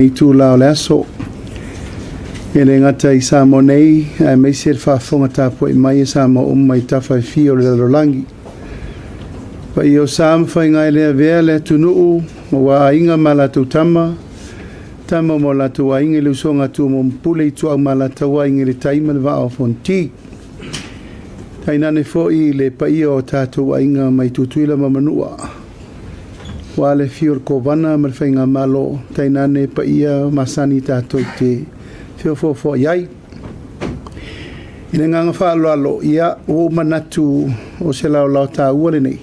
Itula o le aso. E le gata i Samoa nei, aemaise le faafofoga tapuai mai a Samoa uma i tafa e fia o le lalolagi. Paia o sa ma faiga e le avea le atunuu, aua Aiga ma latou Tama, Tama ma o latou Aiga i le usoga a Tumua ma Pule, Ituau ma Alataua, Aiga i le Tai ma le Vaa o Fonoti. Tainane foi le paia o tatou aiga mai Tutuila ma Manua, aua le afio o le Kovana ma le Faigamalo, tainane paia masani tatou te feofoofoai ai. I le agaga faaaloalo, ia, ua ou manatu o se laolao taua lenei,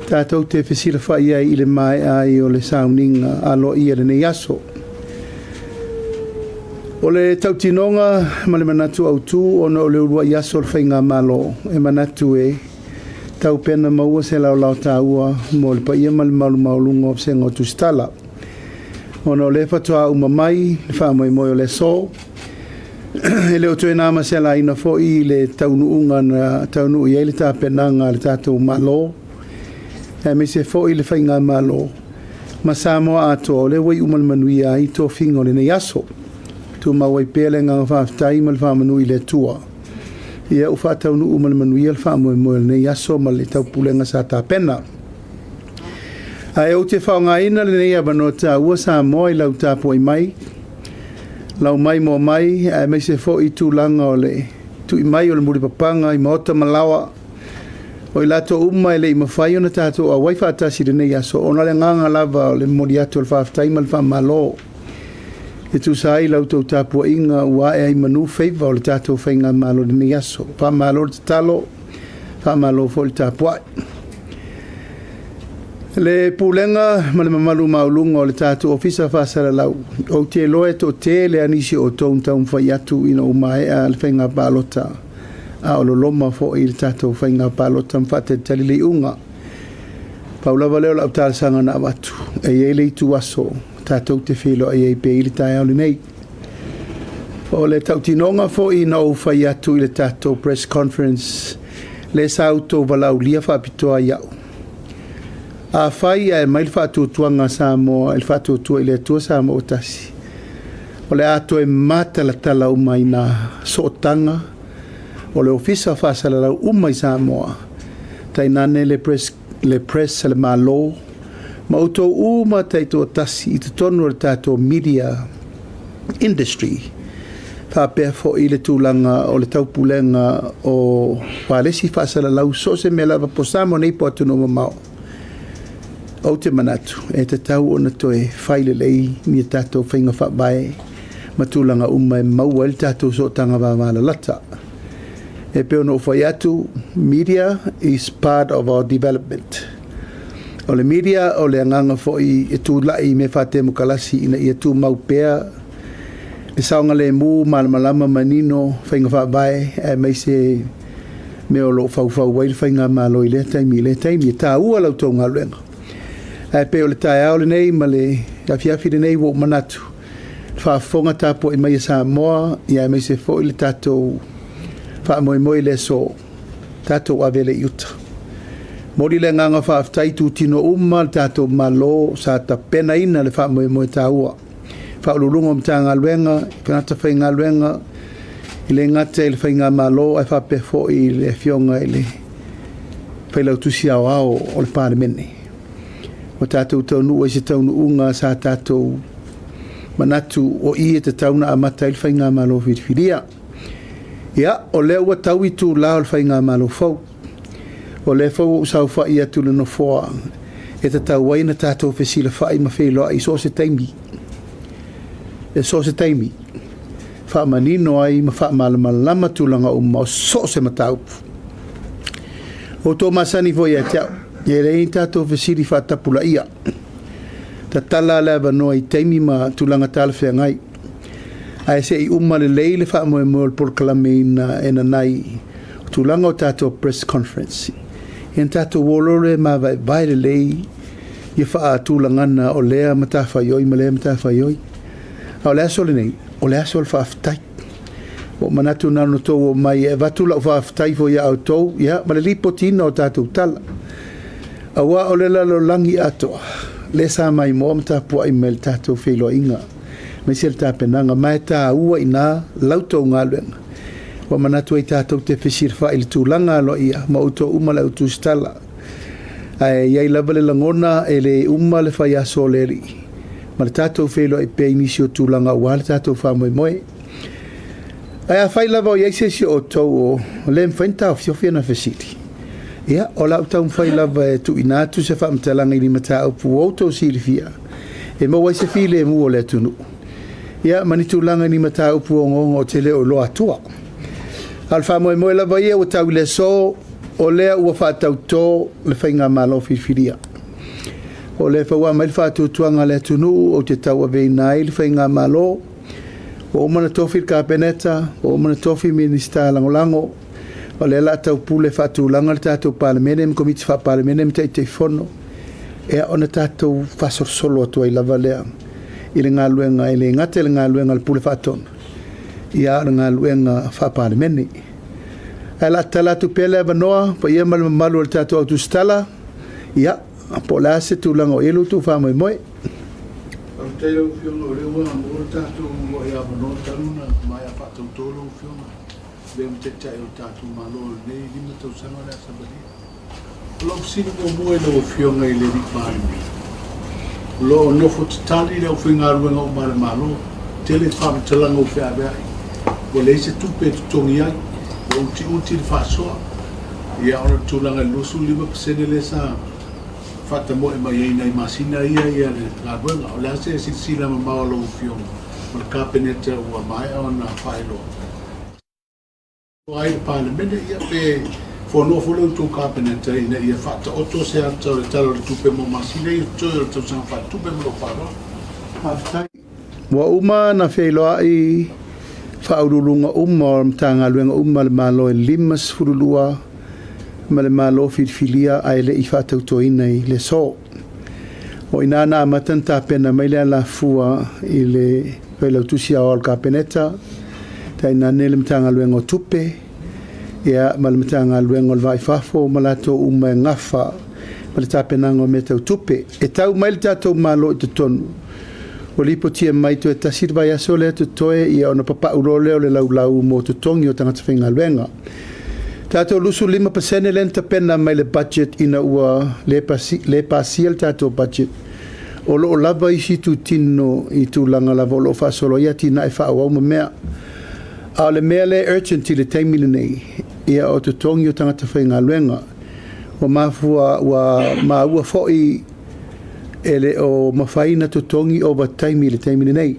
tatou te fesilafai ai i le maea ai o le sauniga aloaia i lenei aso. O le tautinoga ma le manatu autu ona o le uluai aso o le Faigamalo, e manatu e tau pea ona maua se laolao taua mo le paia ma le mamalu maualuga o Vasega o Tusitala. Ona o lea faatoa uma mai le faamoemoe o le aso, e le o toe na ma se laina foi le taunuuga na taunuu i ai le tapenaga a le tatou Malo, aemaise foi le Faigamalo ma Samoa atoa, o lea ua iu ma le manuia ai tofiga o lenei aso. Tumau ai pea le agaga faafetai ma le faamanu i le Atua. Ia ua faataunuu ma le manuia le faamoemoe o lenei aso ma le taupulega sa tapena. Ae ou te faaaogaina lenei avanoa taua Samoa i lau tapuai mai, lau mai moa mai, aemaise foi tulaga o le tui mai o le mulipapaga i maota ma laoa, o i latou uma e le i mafai ona tatou auai faatasi i lenei aso, ona o le agaga lava o le momoli atu o le faafetai ma le faamalo e tusa ai la outou tapuaiga ua ae ai i manu faiva o le tatou Faigamalo i lenei aso. Faamalo le tatalo, faamalo foi le tapuai. Le pulega ma le mamalu maualuga o le tatou Ofisa Faasalalau, ou te iloa e toatele lava nisi o outou na taumafai atu ina ua maea le faiga palota, a o loloma foi le tatou faiga palota ma faatalitali le iuga. Pau lava lea o lau talosaga na avatu, e i ai le ituaso tatou te feiloai ai pea i le taeao lenei. O le tautinoga foi na ou fai atu i le tatou press conference, lea sa outou valaaulia faapitoa ia'u. Afai ae aumai le faatuatuaga a Samoa i le Faatuatua i le Atua Samoa ua Tasi, o le a toe matalatala uma i nā sootaga o le Ofisa Faasalalau uma i Samoa, tainane le press a le Malo, ma outou uma taitoatasi i totonu o le tatou media industry, faapea foi le tulaga o le taupulega o palesi faasalalau, so o se mea lava po Samoa nei po o atunuu mamao. Ou te manatu e tatau ona toe fai lelei ni tatou faiga faavae ma tulaga uma e maua ai le tatou sootaga vavalalata. E pei ona ou fai atu, media is part of our development. O le media o le agaga foi e tulai i mea faatemokalasi ina ia tumau pea le saogalemu, malamalama, manino faiga faavae, aemaise mea o lo o faufau ai le faigamalo i lea taimi i lea taimi. E taua la outou galuega. Ae pei o le taeao lenei ma le afiafi lenei ua ou manatu, faafofoga tapuai mai e Samoa, ia aemaise foi le tatou faamoemoe i le aso, tatou ave le i uta. Momoli le agaga faafetai i itutino uma le tatou Malo sa tapenaina le faamoemoe taua. Faauluuluga o Matagaluega, tagata faigaluega, i le gata i le Faigamalo ae faapea foi i le afioga i le Failautusi Aoao o le Palemene. Ua tatou taunuu ai se taunuuga sa tatou manatu o i e tatau ona amata ai le Faigamalo filifilia. Ia, o lea ua tau itula o le Faigamalo fou. O lea foi ua ou saofai atu i le Nofoa e tatau ai ona tatou fesilafai ma feiloai i so o se taimi. E so o se taimi, faamanino ai ma faamalamalama tulaga uma o so o se mataupu. O outou masani foi ia te au, e leai ni tatou fesili faatapulaia. Tatala le avanoa i taimi ma tulaga talafeagai. Ae se i uma lelei le faamoemoe o le polokalameina e nanai o tulaga o tatou press conference. Ia tatou o loa lea e mavaevae lelei ia faatulagana o lea matafaioi ma lea matafaioi. A o le aso lenei, o le aso o le faafetai. Ua ou manatu na ona outou omai e avatu lau faafetai foi ia outou, ia, ma le lipotiina o tatou tala. Aua o le lalolagi atoa, lea sa maimoa ma tapuai mai i le tatou feiloaiga aemaise le tapenaga, ma e taua i ina la outou galuega. Ua manatu ai tatou te fesilafai i le tulaga aloaia ma outou uma le au tusitala. Ae i ai lava le lagona e le uma le faiaso o le Alii ma le tatou feiloai pea i nisi o tulaga aua le tatou faamoemoe. Ae afai lava o i ai se isi o outou o le mafai ona taofiofi ana fesili, ia, o le a ou taumafai lava e tuuina atu se faamatalaga i ni mataupu ua outou silafia e maua ai se filemu o le atunuu, ia, ma ni tulaga i ni mataupu ogaoga ou te le o iloa atua. A o le faamoemoe lava ia ua tau i le aso, o lea ua faatauto le faigamalo filifilia. O lea foi ua aumai le faatuatuaga a le atunuu ou te tauaveina ai le faigamalo. Ua uma ona tofi le Kapeneta, ua uma ona tofi Minisita Lagolago, o lea o le a taupule faatulaga le tatou Palemene ma Komiti Faa-Palemene ma Taitaifono, ia ona tatou faasolosolo atu ai lava lea i le galuega, e le gata i le galuega a le Pule Faatonu, ia a o le galuega Faa-Palemene. Ae o le a tatala atu pea le avanoa, paia ma le mamalu o le tatou au tusitala, ia, po o le a se tulaga o i ai lo outou faamoemoe. Faafetai i lau Afioga o lea ua maua le tatou uluai avanoa talu ona maea faatauto lau Afioga e avea ma Taitai o le tatou Malo i lenei 5 tausaga o le a savalia. O lau fesili muamua i lau Afioga i le Palemia, o lo o nofo tatali le aufaigaluega uma a le Malo, tele faamatalaga ua feaveai, ua leai se tupe e totogi ai, ua utiuti le faasoa, ia ona o le tulaga i le 25% lea sa faatamoe mai ai i nai masina ia le galuega. O le a se silasila mamao a lau Afioga ma le Kapeneta ua maea ona faailoa ai le Palemene, ia pe fonoa foi la outou Kapeneta ina ia faataoto se ata o le Tala o le Tupe mo masina ia totoe o le tausaga faaletupe. Ma lou faaaloalo. Faafetai. Ua uma ona feiloai faauluuluga uma o Matagaluega uma a le Malo e 52 ma le Malo filifilia ae le i faatautoina i le aso. O i ina na amata ona tapena mai le alafua i le Failautusi Aoao o le Kapeneta, tainane le Matagaluega o Tupe, ia, ma le Matagaluega o le Va i Fafo ma latou uma e gafa ma le tapenaga o mea tau tupe. E tau mai le tatou Malo i totonu, ua lipotia mai toe tasi le vaiaso lea totoe, ia ona papau loa lea o le laulau mo totogi o tagata faigaluega. Tatou 25% lea na tapena mai le budget ina ua le pasia le tatou budget. O lo o lava isi itutino i tulaga lava o lo o faasolo ai atinae faaauau ma mea. A o le mea lea e urgent i le taimi lenei, ia o totogi o tagata faigaluega. Ua mafua ua maua foi e le o mafai ona totogi ovataimi i le taimi lenei.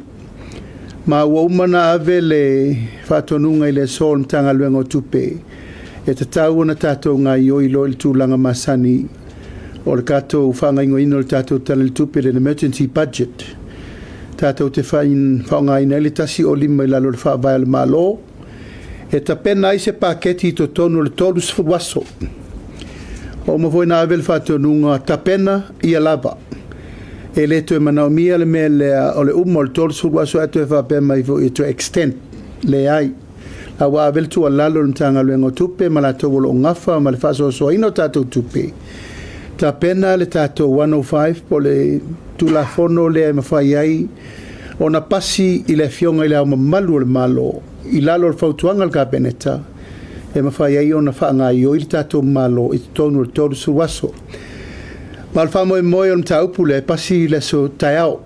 Ma ua uma ona ave le faatonuga i le aso o le Matagaluega o Tupe e tatau ona tatou gaoioi loa i le tulaga masani o le tatou faagaoioiga o le tatou Tala i le Tupe, le emergency budget. Tatou te faaaogaina ai le 105 i lalo o le Faavae o le Malo e tapena ai se paketi i totonu o le 30 aso. Ua uma foi ona ave le faatonuga tapena ia lava. E le toe manaomia le mea lea o le uma o le 30 aso ae toe faapea mai foi e toe extend. Leai. A ua ave le tuualalo i le Matagaluega o Tupe ma latou o lo o gafa ma le faasoasoaina o tatou tupe, tapena le tatou 105 po o le Tulafono lea e mafai ai ona pasi i le Afioga i Le Ao Mamalu o le Malo i lalo o le fautuaga a le Kapeneta e mafai ai ona faagaoioi le tatou Malo i totonu o le 30 aso. Ma o le faamoemoe o le mataupu lea e pasi i le aso taeao.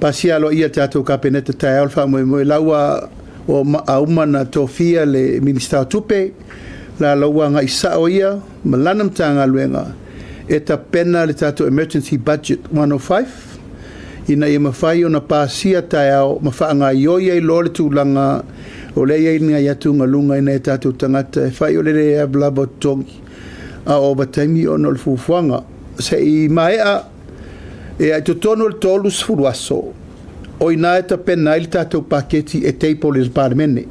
Pasia aloaia e le tatou Kapeneta taeao le faamoemoe la ua uma ona tofia le Minisita o Tupe, la ua agai sao ia ma lana Matagaluega e tapena le tatou emergency budget 105 ina ia mafai ona pasia taeao ma faagaoioi ai loa le tulaga o lea e i ai nai atugaluga i nai o tatou tagata e fai o le le lavalava o totogi a o ovataimi ona o le fuafuaga. Se i maea e i totonu o le 30 aso, o i ina e tapena ai le tatou paketi e table i le Palemene.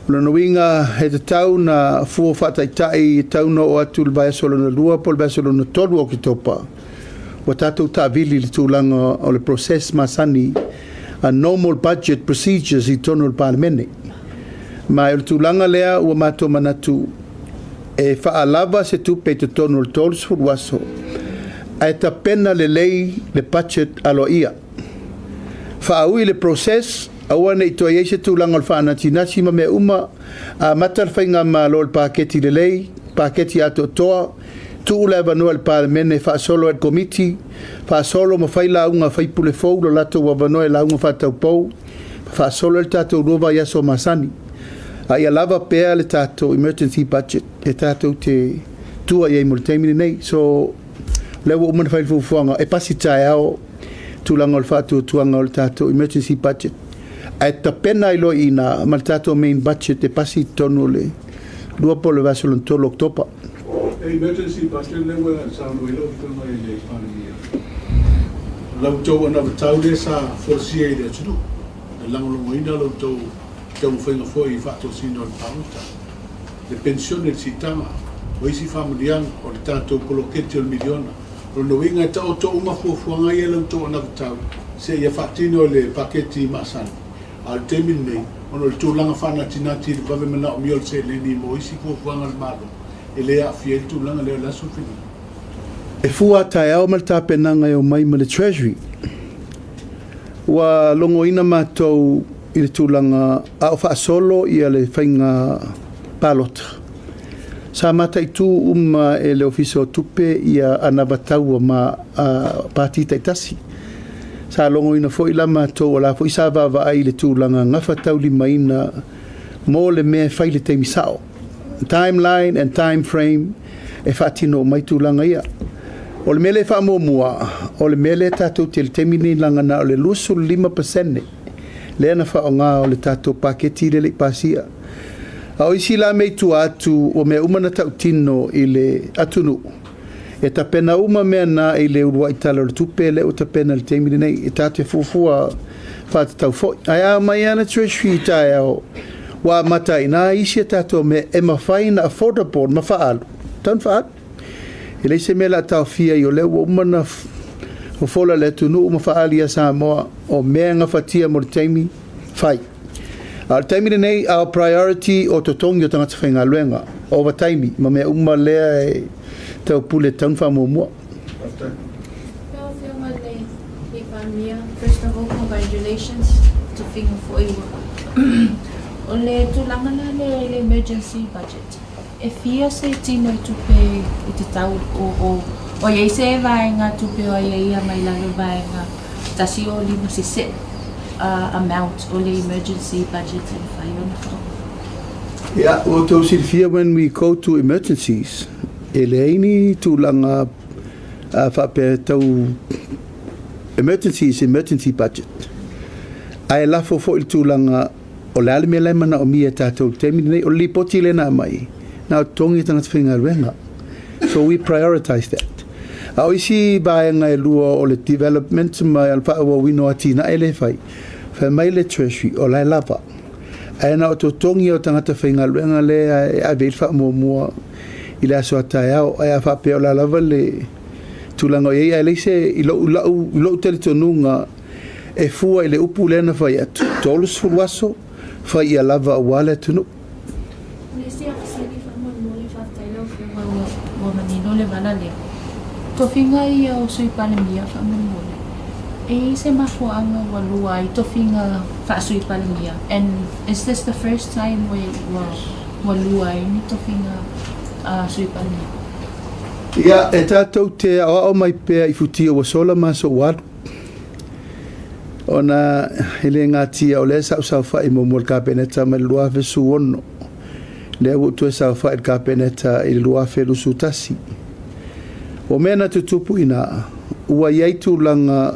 O lona uiga e tatau na fua faataitai e tau na oo atu i le vaiaso lona lua po o le vaiaso lona tolu o Oketopa, ua tatou taavili i le tulaga o le process masani, a normal budget procedures i totonu o le Palemene. Ma o le tulaga lea ua matou manatu e faalava se tupe i totonu o le 30 aso. Ae tapena lelei le budget aloaia. Faaui le process, aua ne i toe i ai se tulaga o le faanatinati ma mea uma, amata le Faigamalo i le paketi lelei, paketi atoatoa, tuu le avanoa i le Palemene e faasolo ai i le Komiti, faasolo ma fai lauga a faipule fou lo latou avanoa i lauga faataupou, ma faasolo ai le tatou 2 vaiaso masani. A ia lava pea le tatou emergency budget e tatou te tua i ai mo le taimi lenei. So, o lea ua uma ona fai le fuafuaga e pasi taeao tulaga o le faatuatuaga o le tatou emergency budget, ae tapena ai loa i ina ma le tatou main budget e pasi i totonu o le 2 po o le vaiaso lona 3 o Oketopa. E emergency budget lea ua saunoa ai lau Afioga i le Palemia, la outou anavatau lea sa folasia i le atunuu, e lagolagoina la outou taumafaiga foi i faatosina o le palota, le penisione, le siitaga, o isi faamanuiaga, o le tatou poloketi o le miliona. O lona uiga e taoto uma fuafuaga ia i la outou anavatau seia faatino i le paketi masani. A o le taimi lenei, ona o le tulaga faanatinati i le vave manaomia o le seleni mo isi fuafuaga a le Malo, e le aafia ai le tulaga lea o le aso filiga. E fua a taeao ma le tapenaga e omai ma le Treasury. Ua logoina matou i le tulaga a o faasolo ia le faiga palota. Sa mataitu uma e le Ofisa o Tupe ia anavatau ma pati taitasi. Sa logoina foi la matou o la foi sa vaavaai i le tulaga gafataulimaina mo le mea e fai i le taimi sao. Timeline and time frame e faatino mai tulaga ia. O le mea lea e faamuamua, o le mea lea tatou te i le taimi lenei leaga na o le 25% lea na faaaoga o le tatou paketi lea le i pasia. A o isi la mea i tua atu o mea uma na tautino i le atunuu, e tapena uma mea na i le uluai tala o le tupe lea ua tapena i le taimi lenei, e tatou te fuafua faatatau foi. Ae a aumai lava le Treasury i taeao, ua amata ai i ina isi a tatou mea e mafai ona affordable ma faaalu, tatau ona faaalu. E leai se mea o le a taofia ai, o lea ua uma ona fofola le atunuu ma faaali ia Samoa o mea e gafatia mo le taimi, fai. A o le taimi lenei, our priority o totogi o tagata faigaluega, ovataimi ma mea uma lea e taupule e tatau ona faamuamua. Lau Afioga i le Palemia, first of all, congratulations tofiga foi ua. O le tulaga la le le emergency budget, e fia se tino i tupe i te tau o o i ai se vaega tupe o aiaia mai lalo vaega 105 se set amount o le emergency budget e mafai ona whaoga? Ia, ua outou silafia when we go to emergencies, e leai ni tulaga faapea e tau emergency is emergency budget. Ae lafo foi le tulaga o le a le mea la e manaomia e tatou i le taimi lenei. O le lipoti lea na aumai, na o totogi o tagata faigaluega. So we prioritize that. A o isi vaega e lua o le development ma le faaauauina o atinae lea e fai, fai mai le Treasury o la e lava. Ae na o totogi o tagata faigaluega lea e ave i le faamuamua i le aso a taeao. Ae a faapea o la lava le tulaga o i ai, ae leai se i lou talitonuga e fua i le upu lea na fai atu, 30 aso, fai ia lava aua le atunuu. O le isi lava fesili faamolemole, faafetai lau Afioga ua manino le vala lea. Tofiga ia o Sui Palemia faamolemole, e i ai se mafuaaga ua lua ai tofiga faa-Sui Palemia and is this the first time ua lua ai ni tofiga Sui Palemia? Ia, e tatou te aoao mai pea i futia ua sola ma aso ua alu. Ona e le gatia o lea sa ou saofai muamua i le Kapeneta mai le 2016. Lea ua ou toe saofai i le Kapeneta i le 2021. O mea na tutupu i ina, ua i ai tulaga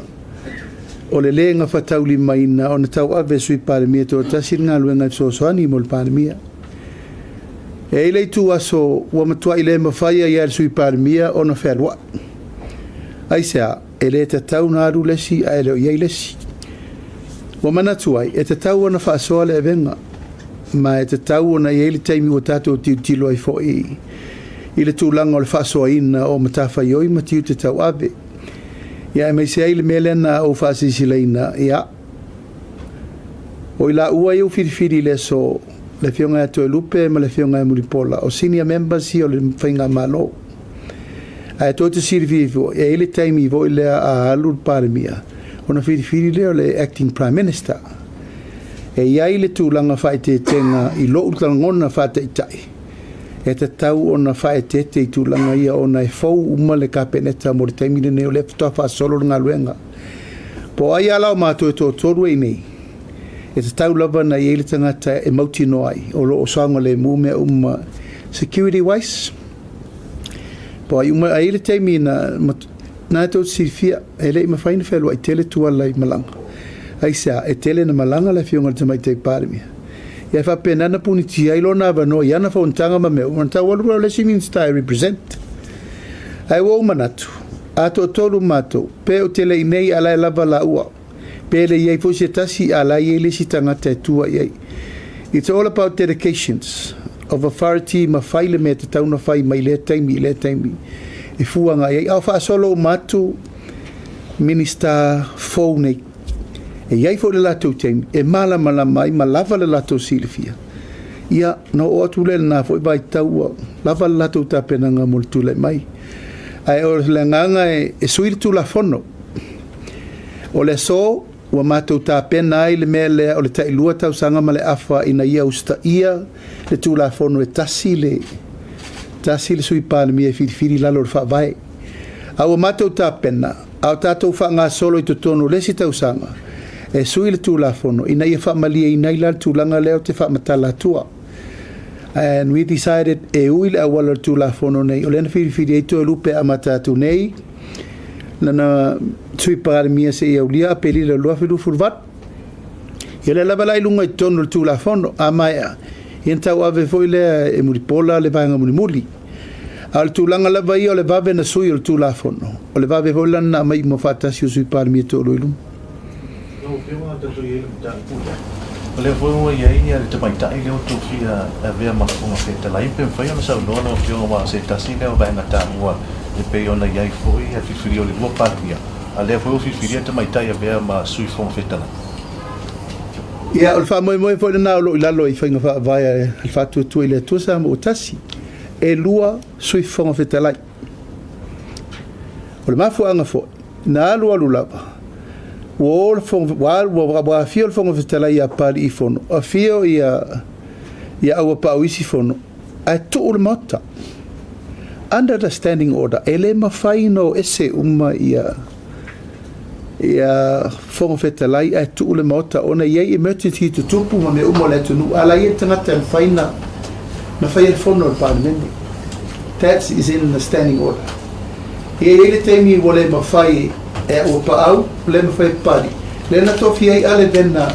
o le le gafataulimaina ona tauave e Sui Palemia toatasi le galuega e fesoasoani mo le Palemia. E i ai le itu aso ua matuai le mafai ai e le Sui Palemia ona fealuai. Aisea, e le tatau ona alu le isi ae le o i ai le isi. Ua manatu ai, e tatau ona faasoa le avega, ma e tatau ona i ai le taimi ua tatou tilotilo ai foi i le tulaga o le faasoaina o matafaioi ma tiute tauave. Ia aemaise ai le mea lea na ou faasilasila, ia, o i laua ia ua filifili i le aso, le Afioga ia Toelupe ma le Afioga ia Mulipola, o senior members ia o le Faigamalo. Ae tou te silafia foi, e i ai le taimi foi lea a alu le Palemia, ona filifili lea o le Acting Prime Minister. E i ai le tulaga faaeteetega i lou lagona faataitai, e tatau ona faaeteete i tulaga ia ona e fou uma le Kapeneta mo le taimi lenei, o lea faatoa faasolo le galuega. Po o ai lava la o matou e toatolu e i inei, e tatau lava ona i ai le tagata e mautinoa ai o lo o saogalemu mea uma security wise. Po o ai uma, ae i ai le taimi na, na tou te silafia, e le i mafai ona fealuai tele Tuala i malaga. Aisea? E tele na malaga le Afioga i le Tamaitai Palemia. Ia e faapena na punitia ai lona avanoa i ana fonotaga ma mea uma, ona tau alu loa o le isi Minisita e represent. Ae ua ou manatu, a toatolu matou, pe ou te le i nei a la e lava laua, pe le i ai foi se tasi a la e i ai le isi tagata e tua i ai. It's all about dedications of authority ma fai le mea e tatau ona fai mai lea taimi i lea taimi e fua agai ai. A o faasolo uma atu Minisita fou nei, e i ai foi le latou taimi e malamalama ai ma lava le latou silafia. Ia, ona oo atu lea i lena foi vaitau ua lava le latou tapenaga mo le tulai mai. Ae o le agaga e sui le Tulafono. O le aso ua matou tapena ai le mea lea o le tailua tausaga ma le afa ina ia usitaia le Tulafono e tasi le tasi le Sui Palemia e filifili i lalo o le Faavae. A ua matou tapena, a o tatou faagasolo i totonu o le isi tausaga e sui le Tulafono ina ia faamalieina ai la le tulaga lea ou te faamatala atua. And we decided e ui le auala o le Tulafono nei, o lea na filifili ai Toelupe e amata atu nei, lana Sui Palemia seia aulia Aperila 2028. Ia lea lava la i luga i totonu o le Tulafono, a maea, ia ona tauave foi lea e Mulipola le vaega mulimuli. A o le tulaga lava ia o le vave na sui o le Tulafono, o le vave foi lana na aumai uma faatasi o Sui Palemia e toalua i luma. Lau Afioga tatou i ai i le mataupu lea, o lea foi ua i ai le tamaitai lea ua tofia e avea ma Fofoga Fetalai, pe mafai ona saunoa lau Afioga aua o se tasi lea o vaega taua e pei ona i ai foi le filifilia o le lua Palemia, a o lea foi ua filifilia le tamaitai e avea ma Sui Fofoga Fetalai. Ia, o le faamoemoe foi lena o lo o i lalo i faiga faavae a le Faatuatua i le Atua Samoa ua Tasi, e lua Sui Fofoga Fetalai. O le mafuaaga foi, na alualu lava, ua o le Fofoga, ua, ua, ua afio le Fofoga Fetalai ia Papaliifono, afio ia, ia Auapaauisi Fono, ae tuu le Maota. Under the standing order, e le mafai ona o ese uma ia, ia Fofoga Fetalai ae tuu le Maota ona e i ai emergency tutupu ma mea uma o le atunuu, a la e i ai le tagata e mafai na, na faia le fono a le Palemene. That is in the standing order. E i ai le taimi ua le mafai e Auapaau, le mafai e Papalii, lea na tofia ai Ale Vena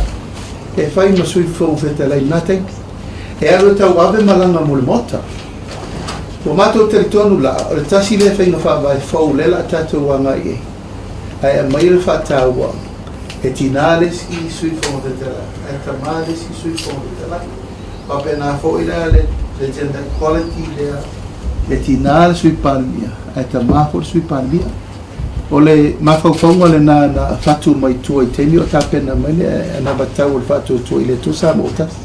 e fai ma Sui Fofoga Fetalai i lena taimi. E alu e tauave malaga mo le Maota. Ua matou talitonu la, o le tasi lea faiga faavae fou lea la a tatou agai i ai, ae aumaia le faataua, e tinā le isi Sui Fofoga Fetalai, ae tamā le isi Sui Fofoga Fetalai. Faapena foi la le gender equality lea, e tinā le Sui Palemia, ae tamā foi le Sui Palemia. O le mafaufauga lena na fatu mai tua i taimi o tapena mai le anavatau o le Faatuatua i le Atua Samoa ua Tasi.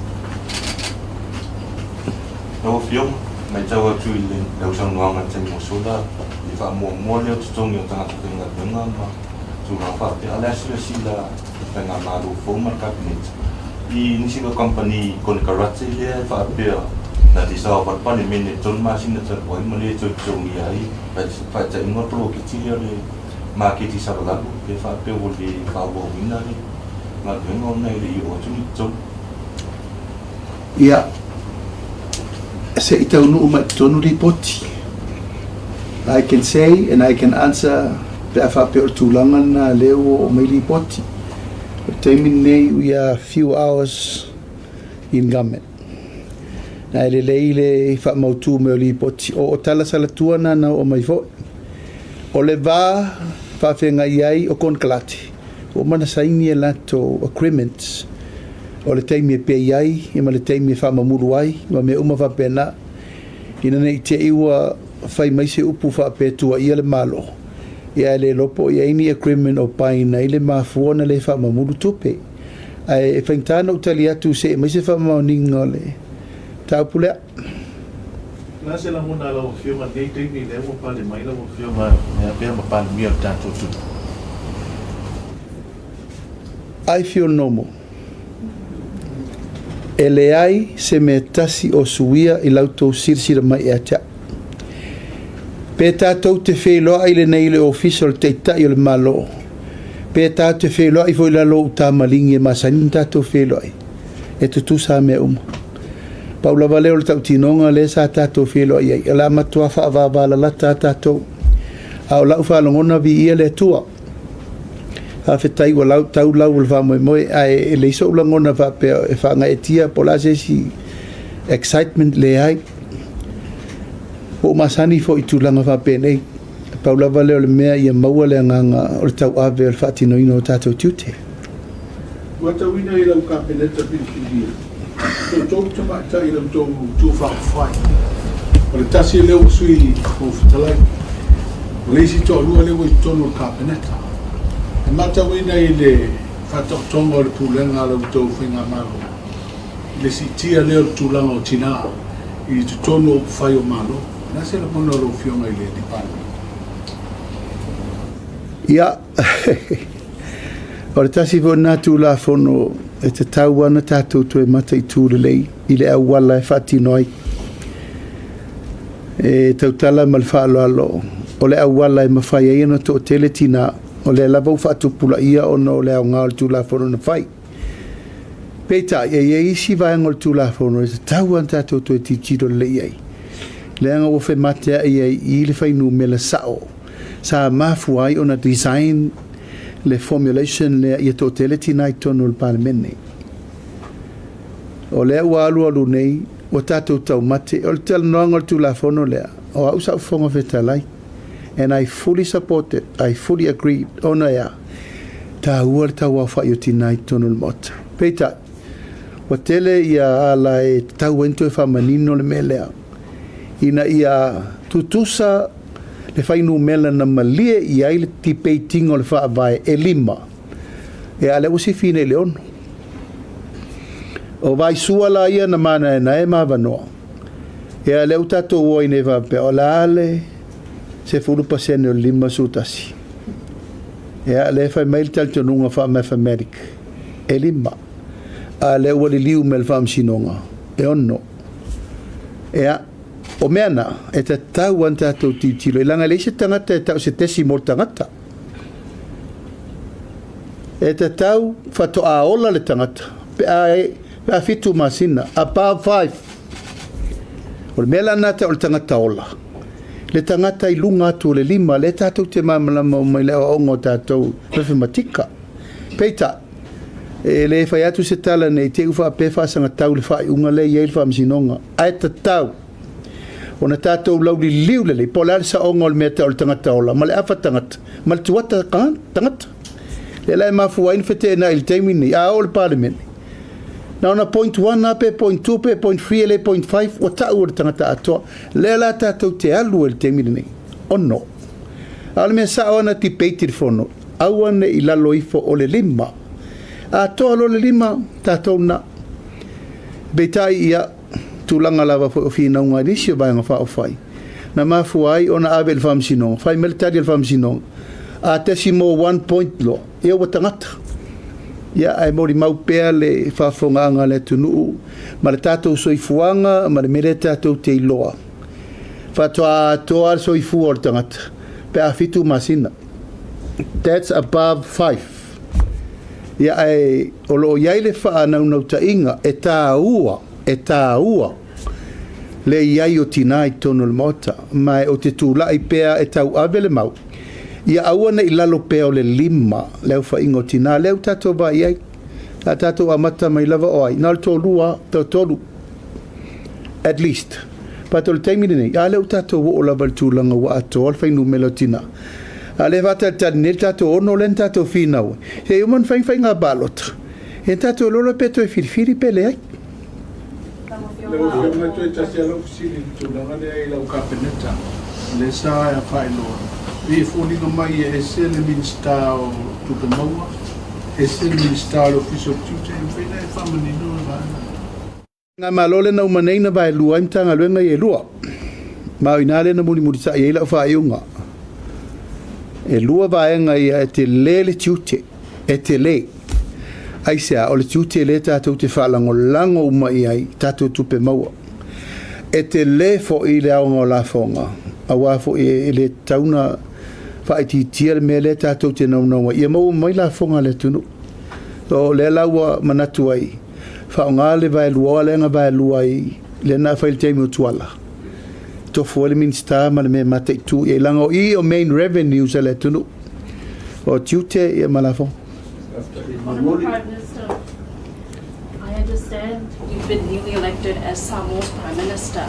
Lau Afioga, matau atu i lau saunoaga i le taimi ua sola, i le faamuamua lea o totogi o tagata faigaluega ma tulaga faapea, a o le a silasila i le faigamalo fou ma le Kapeneta i nisi o kamupani konekarate lea e faapea na dissolve a le Palemene i le tolu masina talu ai ma le toe totogia ai faataitaiga o le poloketi lea o le maketi i Savalalo lea faapea ua le faaauauina le galuega ona e le i oo atu ni totogi. Ia, se i taunuu mai i totonu lipoti. I can say and I can answer pe a faapea o le tulaga lena lea ua oo mai lipoti. O le taimi lenei, we are few hours in government. Ae lelei le faamautu mai o lipoti. O tala salatua na na oo mai foi. O le va faafeagai ai o konekarate, ua uma ona saini e latou agreements o le taimi e pay ai ma le taimi e faamamulu ai ma mea uma faapena, ina ne i te i ua fai mai se upu faapea e tuuaia le Malo, ia ae le iloa po o i ai ni agreement o bind ai le mafua ona le faamamulu tupe. Ae e faigata ona ou tali atu se i aumai se faamaoniga o le mataupu lea. O le a se lagona a lau Afioga i lenei taimi lea ua pale mai lau Afioga e avea ma Palemia o le tatou atunuu? I feel normal. E leai se mea tasi o suia i la outou silasila mai ia te au. Pe tatou te feiloai lenei i le Ofisa o le Taitai o le Malo, pe tatou te feiloai foi i lalo o uta maligi e masani ona tatou feiloai, e tutusa lava mea uma. Pau lava lea o le tautinoga lea sa tatou feiloai ai, o le a matua faavavalalata lava tatou. A o lau faalogona, viia le Atua. Faafetai ua lau, tau lau o le faamoemoe, ae e leai so'u lagona faapea e faagaeetia po o le a se isi excitement, leai. Ua ou masani foi i tulaga faapenei. Pau lava lea o le mea ia maua le agaga o le tauave o le faatinoina o tatou tiute. Ua tauina i lau Kapeneta filifilia e toatolu tamaitai i la outou Itu Faaupufai. O le tasi lea ua Sui Fofoga Fetalai, o le isi toalua lea ua i totonu o le Kapeneta. E matauina i le faataotoga o le pulega a la outou Faigamalo i le siitia lea o le tulaga o tina i totonu o upufai o Malo. O le a se lagona o lau Afioga i le Palemia? Ia, o le tasi foi lena Tulafono e tatau lava ona tatou toe mataitu lelei i le auala e faatino ai. E tautala ma le faaaloalo, o le auala e mafai ai ona toatele tina, o lea lava ua faatupulaia ona o le aoga o le Tulafono na fai. Peitai, e i ai isi vaega o le Tulafono e tatau lava ona tatou toe tilotilo lelei i ai, leaga ua femateai ai i le fuainumera sao sa mafua ai ona design le formulation lea ia toatele tina i totonu o le Palemene. O lea ua alualu nei, ua tatou taumate, o le talanoaga o le Tulafono lea, o au sa ou Fofoga Fetalai, and I fully support it, I fully agree, ona e a? Taua le tauaofai o tina i totonu o le Maota. Peitai, ua tele ia ala e tatau ai ona toe faamanino le mea lea, ina ia tutusa le fuainumera na malie i ai le debate-iga o le Faavae e 5, ia a o lea ua sifi nei i le 6. O vaisua la ia na manaenae ma avanoa, ia lea ua tatou o ai nei faapea, o le a le 10% o le 51. Ia lea e fai mai le talitonuga faa-mathematic e 5, a o lea ua liliu mai e le Faamasinoga e 6. Ia, o mea na, e tatau lava ona tatou tilotilo i leaga e leai se tagata e tau se decimal tagata. E tatau faatoa ola le tagata pe a 7 masina, above 5. O le mea la lena tau o le tagata ola, le tagata i luga atu o le 5, lea tatou te malamalama uma i le aoaoga o tatou mathematika. Peitai, e le fai atu se tala nei te i ua faapea faasagatau le faaiuga lea e i ai le Faamasinoga, ae tatau ona tatou lauliliu lelei po o le a le saoga o le mea tau o le tagata ola ma le afa tagata ma le tuata tagata. Lea la e mafua ai ona feteenai i le taimi lenei, a oo i le Palemene, na ona point 1 lava pe point 2 pe point 3 e le point 5 ua tau o le tagata atoa. Lea la tatou te alu ai i le taimi lenei, 6. A o le mea sao lava na debate i le fono, aua ne i lalo ifo o le 5. Atoa loa le 5, tatou lena. Peitai ia, tulaga lava foi o finauga i nisi o Vaega Faaupufai, na mafua ai ona ave i le Faamasinoga, fai mai le tali a le Faamasinoga, a decimal one point loa, ia ua tagata. Ia, ae molimau pea le faafofogaaga a le atunuu ma le tatou soifuaga ma le mea lea tatou te iloa, faatoa atoa le soifua o le tagata pe a 7 masina. That's above 5. Ia, ae o lo o i ai le faanaunautaiga e taua, e taua le i ai o tina i totonu o le Maota, ma ou te tulai pea e tauave le mau, ia aua ne i lalo pea o le 5 le aofaiga o tina, lea ua tatou vaai i ai, a tatou amata mai lava o ai, na o le toalua, toatolu, at least. But o le taimi lenei, a lea ua tatou oo lava i le tulaga ua atoa le fuainumera o tina. A lea e faatalitali nei le tatou 6 lea na tatou finau ai, se i uma ona fai faiga palota, e tatou iloa loa pe toe filifili pe leai. Lau Afioga, toe tasi lava lau fesili i le tulaga lea i lau Kapeneta, lea sa faailoa, pei e foliga mai e ese le Minisita o Tupe Maua, ese le Minisita o le Ofisa o le Tiute, e mafai ona e faamanino le vaega lea? Faigamalo lea na uma nei na vaelua ai Matagaluega ia e lua. Ma o i ina lea na mulimulitai ai lau faaiuga. E lua vaega ia e tele le tiute, e tele. Aisea? O le tiute lea tatou te faalagolago uma i ai i tatou tupe maua. E tele foi le aoga o lafoga, aua foi e le tatau ona faaitiitia le mea lea tatou te naunau ai, ia maua mai lafoga a le atunuu. O lea la ua manatu ai, faaaoga le vaeluaoa lea na vaelua ai, lea na fai i le taimi o Tuala, tofu ai le Minisita ma le mea e mataitu i ai, leaga o i o main revenues a le atunuu, o tiute ia ma lafoga. Honourable Prime Minister, I understand you've been newly elected as Samoa's Prime Minister.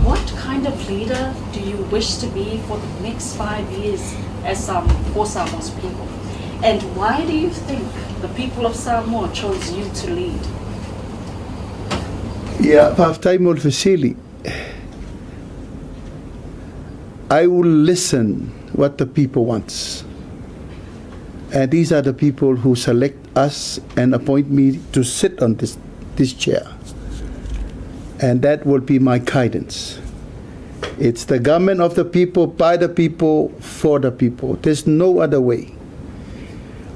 What kind of leader do you wish to be for the next 5 years for Samoa's people? And why do you think the people of Samoa chose you to lead? Ia, faafetai mo le fesili. I will listen what the people wants. And these are the people who select us and appoint me to sit on this chair. And that will be my guidance. It's the government of the people, by the people, for the people. There's no other way.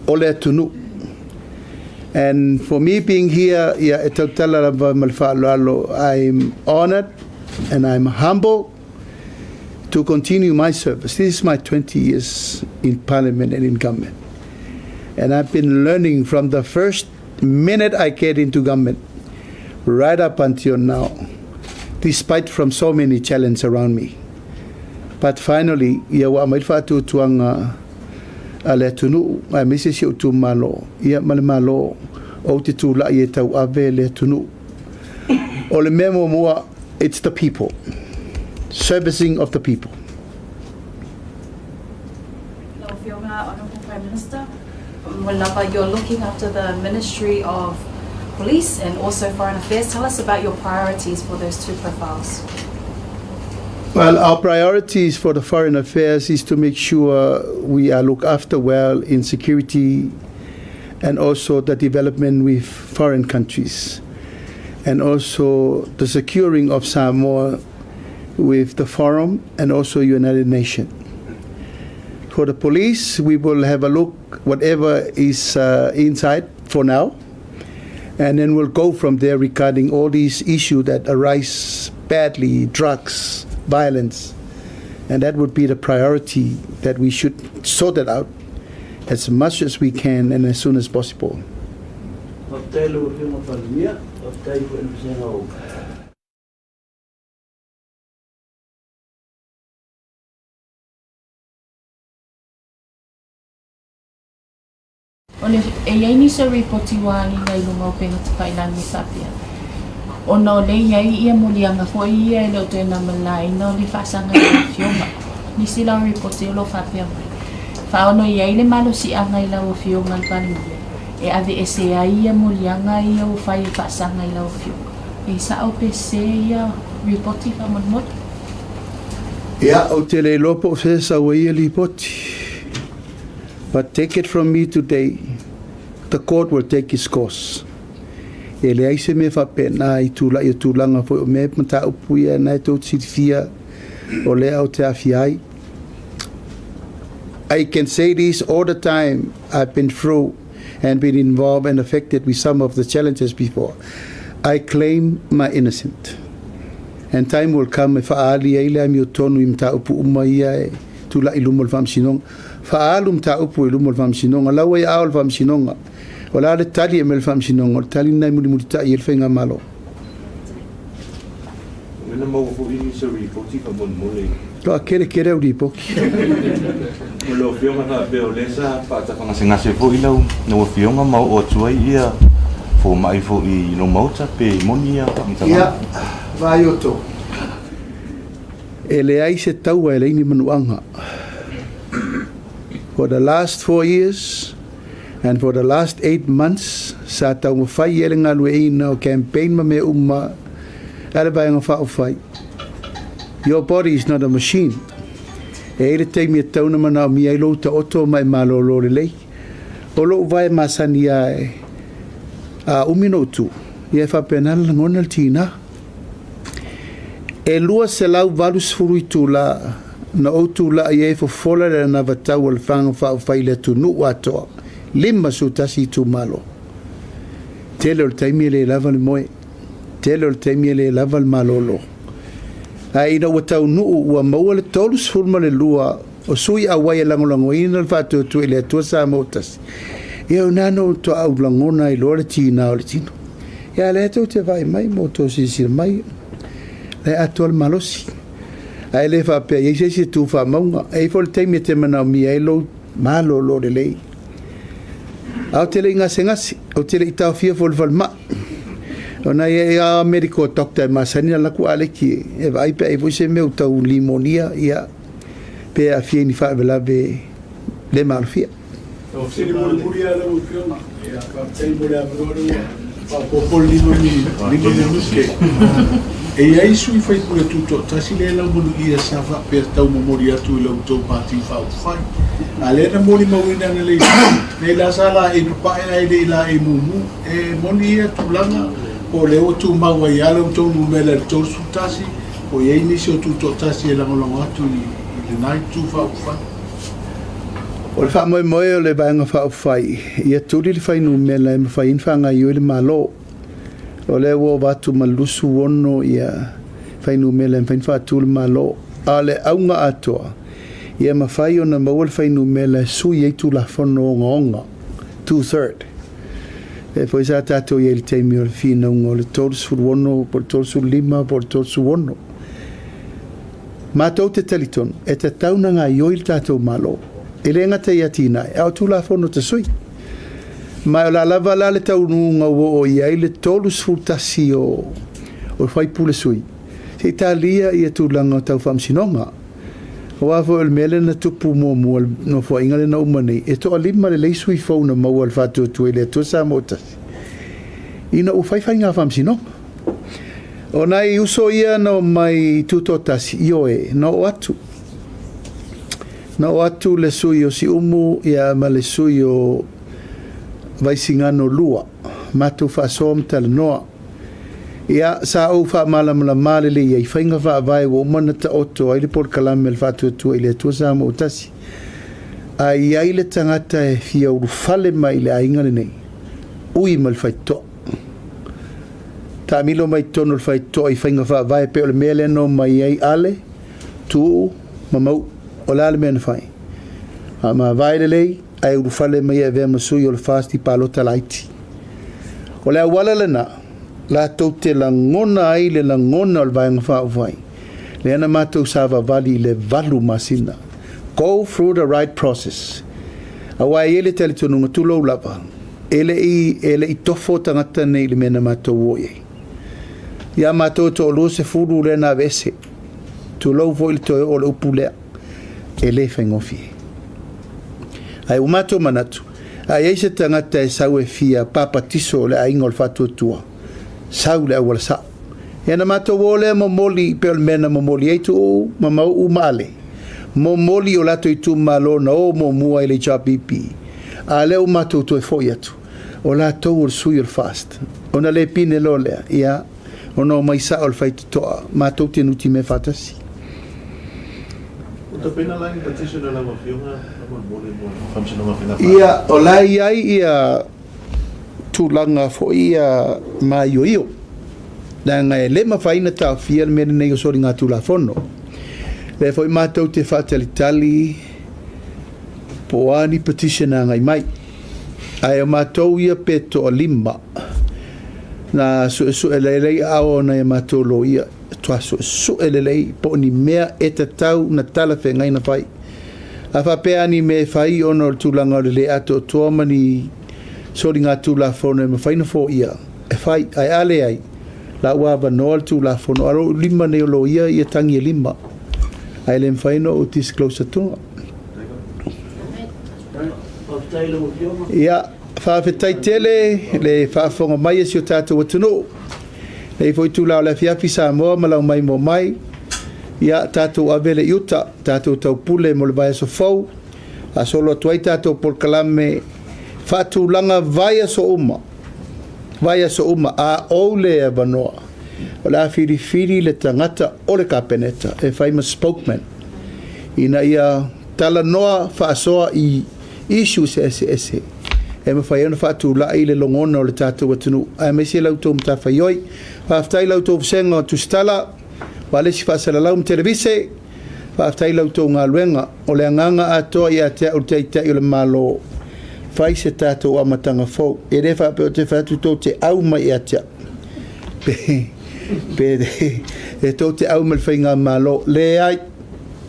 O le atunuu. And for me being here, ia, e tautala lava ma le faaaloalo, I'm honored and I'm humble to continue my service. This is my 20 years in parliament and in government. And I've been learning from the first minute I get into government right up until now, despite from so many challenges around me. But finally, ia ua aumai le faatuatuaga a le atunuu, aemaise si ou itumalo, ia ma le Malo, ou te tulai e tauave le atunuu. O le mea muamua, it's the people. Servicing of the people. Lau Afioga, Honourable Prime Minister, Mulapa, you're looking after the Ministry of Police and also Foreign Affairs. Tell us about your priorities for those two profiles. Well, our priorities for the foreign affairs is to make sure we are looked after well in security and also the development with foreign countries and also the securing of Samoa with the forum and also United Nations. For the police, we will have a look whatever is inside for now, and then we'll go from there regarding all these issues that arise badly, drugs, violence, and that would be the priority that we should sort it out as much as we can and as soon as possible. Faafetai lau Afioga Palemia, faafetai foi i le vasega o O le, e i ai nisi o ripoti ua agiga i luga o upega tafailagi e faapea, ona o lea e i ai ia moliaga foi ia e le o toe namalaina o le faasaga i lau Afioga. Nisi la o ripoti o lo o faapea mai, faaono i ai le malosiaga i lau Afioga le Palemia e aveese ai ia moliaga ia ua fai e faasaga i lau Afioga. E sao pe sese ia ripoti faamolemole? Ia, ou te le iloa po o fea e sau ai ia lipoti. But take it from me today, the court will take its course. E leai se mea faapena i tulai o tulaga foi o mea mataupu ia na e tou te silafia o lea ou te aafia ai. I can say this all the time. I've been through and been involved and affected with some of the challenges before. I claim my innocent. And time will come e faaali ai le amiotonu i mataupu uma ia e tulai i luma o le Faamasinoga. Faaalu mataupu i luma o le Faamasinoga. La ua i aao o le Faamasinoga. O le a le tali e aumai e le Faamasinoga, o le tali lena e mulimulitai ai le faigamalo. O lea na maua foi nisi o ripoti faamolemole. Toa kele kele au ripoti. O lau Afioga faapea o lea sa faatafagasegase foi lau Afioga ma oo atu ai ia fomai foi i lou maota pe moni ia faamatalaga. Ia, vaai outou. E leai se taua e leai ni manuaga. For the last 4 years and for the last 8 months, sa taumafai ai le galueaiina o campaign ma mea uma a le Vaega Faaupufai. Your body is not a machine. E i ai le taimi e tatau ona manaomia ai lou taoto ma e malōlō lelei. O lou vae masani lava e a umi ona ou tu, ia e faapena le lagona le tiga. E 280 itula na ou tulai ai e fofola le anavatau a le Faga Faaupufai i le atunuu atoa, 51 itumalo. Tele o le taimi e le lava le moe, tele o le taimi e le lava le malolo. Ae ina ua taunuu ua maua le 32 o sui auai e lagolagoina le faatuatua i le Atua Samoa ua tasi, ia o ina na faatoa ou lagona ai loa le tiga o le tino. Ia lea tou te vaai mai ma outou silasila mai, la e atoa le malosi. Ae le faapea e i ai se isi e tu faamauga. E i ai foi le taimi e te manaomia ai lou malolo lelei. Ae ou te le i gasegase, ou te le i taofia foi i le falemai. O nai a medical doctor e masani ona alu atu aleki e vaai pe a i ai foi se mea ua tau limonia, ia, pe aafia i ni faalavelave le maalofia. Lau fesili mulimuli lava lau Afioga, ia faafetai mo le avanoa lea ua faaopoopo le 5 minute. E i ai sui usufono tutoatasi lea e laumanuia sa faapea tau momoli atu i la outou Pati Faaupufai. A lea na molimauina analeila, nei la sa laei papae ae le i laei mumu. E moni ia tulaga po o lea ua tumau ai lava la outou numera i le 31, po o i ai nisi o tutoatasi e lagolago atu i lena Itu Faaupufai. O le faamoemoe o le Vaega Faaupufai, ia tuli le fuainumera e mafai ai ona faagaoioi le Malo. O lea ua ova atu ma le 26 ia fuainumera e mafai ona faatu le Malo. A o le auga atoa, ia mafai ona maua le fuainumera e sui ai Tulafono ogaoga, two third. Lea foi sa tatou i ai i le taimi o le finauga o le 36 po o le 35 po o le 36. Matou te talitonu, e tatau ona gaoioi le tatou Malo, e le gata i atinae, a o Tulafono tasui. Ma o le a lava la le taunuuga ua oo i ai le 31 o faipule sui, se i talia ia tulaga tau faamasinoga. Aua foi o le mea lea na tupu muamua i le Nofoaiga lea na uma nei, e toalima lelei sui fou na maua e le Faatuatua i le Atua Samoa ua Tasi, ina ua fai faiga faamasinoga. O nai uso ia na omai tutoatasi, ioe, na oo atu. Na oo atu le sui o Siumu ia ma le sui o Vaisigano 2, matou faasoa ma talanoa. Ia, sa ou faamalamalama lelei ai faiga faavae ua uma ona taoto ai le polokalame a le Faatuatua i le Atua Samoa ua Tasi. A i ai le tagata e fia ulufale mai i le aiga lenei, ui mai le faitotoa. Taamilo mai totonu o le faitotoa i faiga faavae pei o le mea lea na omai ai Ale, Tuuu ma Mauu. O le a le mea na fai? Faamavae lelei ae ulufale mai e avea ma sui o le FAST i palota laiti. O le auala lena latou te lagona ai le lagona o le Vaega Faaupufai lea na matou savavali i le 8 masina. Go through the right process. Aua e i ai le talitonuga, tulou lava, E le i, e le i tofo tagata nei i le mea na matou o i ai. Ia matou e toalua sefulu lea na aveese. Tulou foi le toe oo o le upu lea. E le faigofie. Ae ua matou manatu, a i ai se tagata e sau e fia papatiso le aiga o le faatuatua, sau i le auala sao. Ia na matou o lea momoli pei o le mea na momoli ai Tuuu ma Mauu ma Ale. Momoli i o latou itumalo na o muamua i le HRPP. A lea ua matou toe foi atu, o latou o le sui o le FAST. Ona le pine loa lea, ia, ona omai sao le faitotoa, matou te nutimea faatasi. Ua tapena la ni petition a lau Afioga faamolemole mo le Faamasinoga o Faiga Faavae? Ia, o la e i ai ia tulaga foi ia maioio, leaga e le mafai ona taofia le mea lenei o soligatulafono. O lea foi matou te faatalitali Po o a ni petition e agai mai. Ae o matou ia pe toalima na suesue lelei aao o nai a matou loia, toa suesue lelei po o ni mea e tatau na talafeagai na fai. A faapea a ni mea e fai ona o le tulaga o le le atoatoa ma ni soligatulafono e mafai na foia, e fai, ae a leai, la ua avanoa le Tulafono. A o lou lima nei o loia ia tagi e lima, ae le mafai ona ou disclose atuga. Ia, faafetai tele le faafofoga mai a si o tatou atunuu. Lenei foi itula o le afiafi Samoa ma lau maimoa mai. Ia, tatou ave le i uta, tatou taupule mo le vaiaso fou. Faasolo atu ai tatou polokalame faatulaga vaiaso uma. Vaiaso uma, a ou le avanoa. O le a filifili le tagata o le Kapeneta e fai ma spokesman ina ia talanoa faasoa i issues eseese e mafai ai ona faatulai le logona o le tatou atunuu aemaise la outou matafaioi. Faafetai i la outou vasega o tusitala, vaalesi faasalalau ma televise, faafetai i la outou galuega. O le agaga atoa ia te au le Taitai o le Malo, fai se tatou amataga fou. E le faapea ou te fai atu tou te au mai ia te au, pe, pe, e tou te au mai le faigamalo. Leai,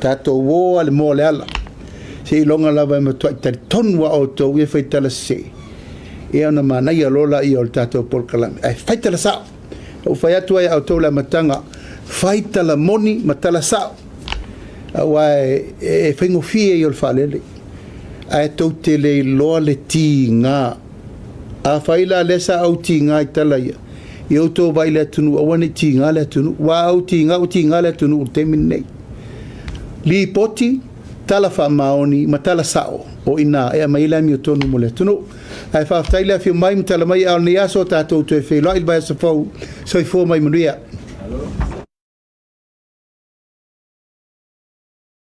tatou o lava i le moa o le ala. Seiloga lava e matuai talitonu lava outou ia fai tala sese, ia ona manaia loa lea o le tatou polokalame. Ae fai tala sao. Na ou fai atu ai ia outou i le amataga, fai tala moni ma tala sao, aua e faigofie ia o le faalele, ae tou te le iloa le tiga. Afai la lea sa ou tiga i tala ia, ia outou vaai i le atunuu, aua ne i tiga le atunuu. Aua a ou tiga, ua tiga le atunuu i le taimi lenei. Lipoti, tala faamaoni ma tala sao, o i ina e aumai ai le amiotonu mo le atunuu. Ae faafetai le afio mai ma tala mai a o lenei aso, tatou toe feiloai i le vaiaso fou. Soifua ma ia manuia.